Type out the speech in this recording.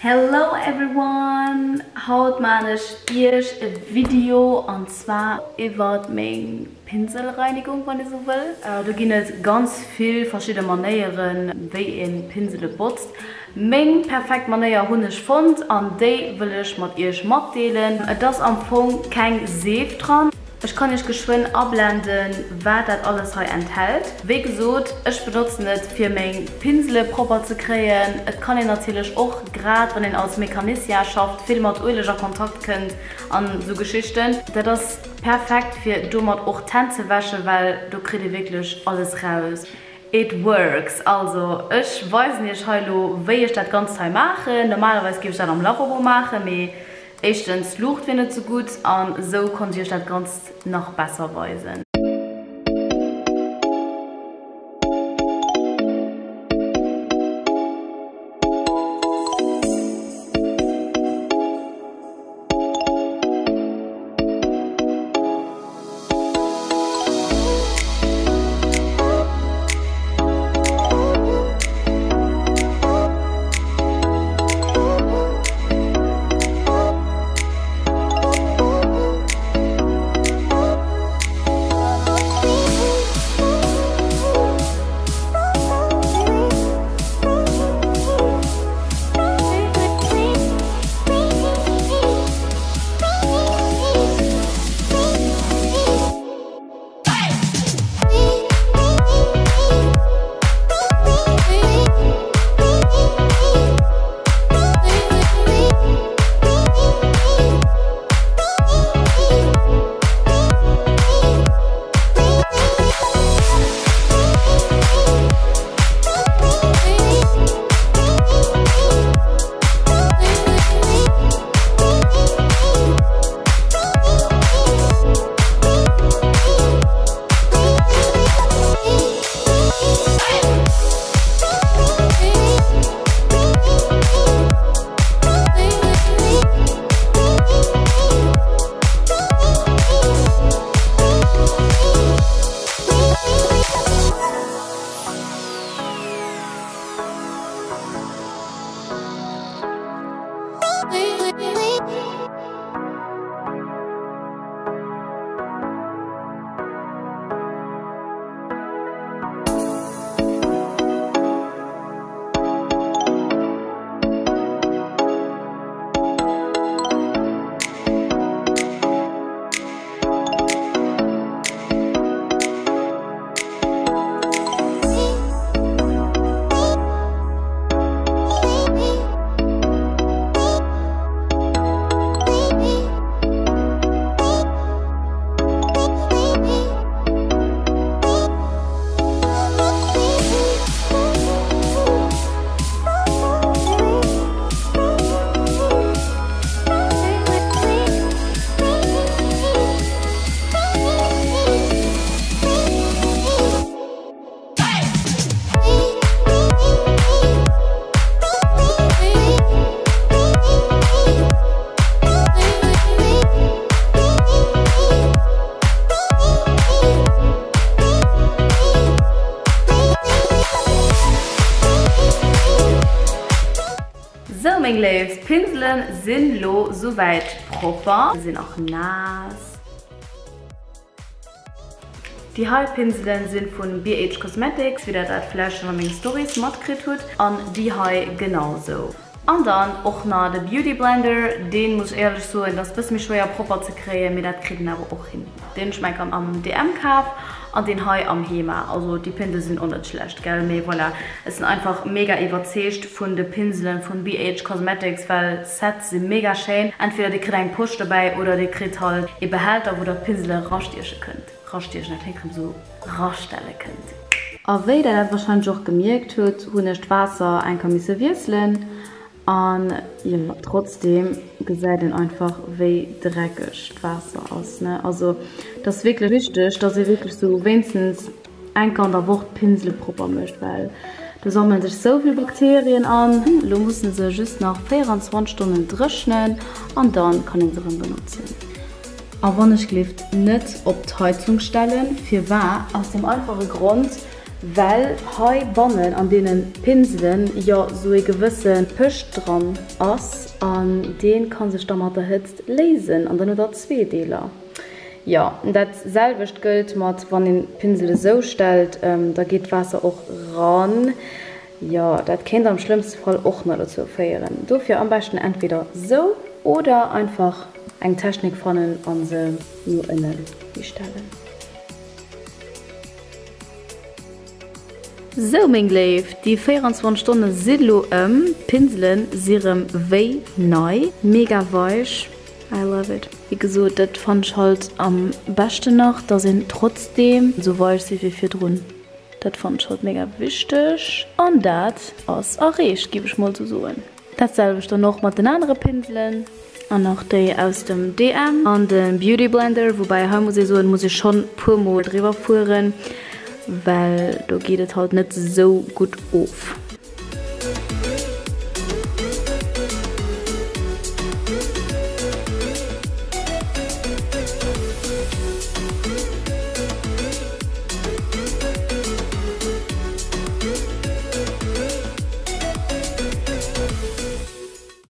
Hello everyone! Haut maan ech iech e Video an zwar iwwert meng Pinselreinigung wann ee sou wëll. Do ginn et ganz vill verschidde Manéieren wéi een Pinsele botzt. Meng perfekt Manéier hunn ech fonnt an déi wëll ech mat iech matdeelen. Et ass am Fong keng Seef dran. Ech kann iech geschwënn ablenden wat dat alles hei enthält. Wéi gesot, ech benotzen et fir meng Pinsele propper ze kréien. Et kann een natierlech och, grad wann een als Mecanicien schafft, vill mat Ueleg a Kontakt kënnt an esou Geschichten. Dat ass perfekt fir domat och d'Hänn ze wäschen, well do kritt ee wierklech alles raus. It works! Also ech weisen iech hei elo wéi ech dat ganzt hei maachen. Normalerweis géif ech dat am Lavabo maachen, mee éischtens d'Luucht wier net sou gutt an esou konnt ech iech dat ganzt nach besser weisen. Sou meng Léifst, d'Pinselen sinn lo souwäit propper, sinn och naass. Déi hei Pinselen sinn vun BH Cosmetics, wéi der dat vläicht schon an menge Stories matkritt hutt, an déi hei genau sou. An dann och na de Beauty Blender, deen muss ech éierlech soen, dat ass bësse méi schwéier propper ze kréien, mee dat kritt een awer och hin. Deen hunn ech mer enk am DM kaf an deen hei am Hema. Also déi Pinsel sinn och net schlecht, gell, mee voilà, ech sinn einfach mega iwwerzeegt vun de Pinselen vun BH Cosmetics, well Sets si mega schéin. Entweder dir kritt eng Posch dobäi oder dir kritt halt ee Behälter wou der d'Pinsele rastieche kënnt. Rastiechen, dat kléngt rëm sou, rastelle kënnt. A wéi der dat wahrscheinlech och gemierkt hutt, hunn ech d'Waasser eng Kéier misse wiesselen an jo trotzdem gesäit een einfach wéi dreckeg d'Waasser ass ne. Also et ass wierklech wichteg dass ee wierklech sou wéinstens Eng Kéier an der Woch d'Pinsele propper mécht, well do sammelen sech sou vill Bakterien an. Lo mussen se just nach 24 Stonnen dréchnen an dann kann een se rëm benotzen. A wann ech gelift net op d'Heizung stellen. Firwar? Aus dem einfache Grond, Well hei bannen an deene Pinselen jo sou ee gewësse Pëscht dran ass an dee ka sech da mat der Hëtzt léisen an dann hutt der zwee Deeler. Jo, dat selwecht gëllt mat wann een d'Pinsel esou stellt, da geet d'Waasser och ran. Jo, dat kéint am schlëmmste Fall och nach dozou féieren. Dofir am beschten entweder sou oder einfach eng Technik fannen an se no ënnen histellen. Sou meng Léif, déi 24 Stonne si lo ëm, d'Pinselen si rëm wéi nei, mega weich, I love it. Wéi gesot, dat fannen ech halt am beschten nach, dass een trotzdem sou weich si wéi virdrun. Dat fannen ech halt mega wichteg an dat ass erreecht, giff ech mol sou soen. Dat selwecht dann och mat den anere Pinselen an och déi aus dem DM an de Beauty Blender, woubäi hei muss ee soen, muss ech schonn puer mol driwwer fueren, well do geet et halt net sou gutt of.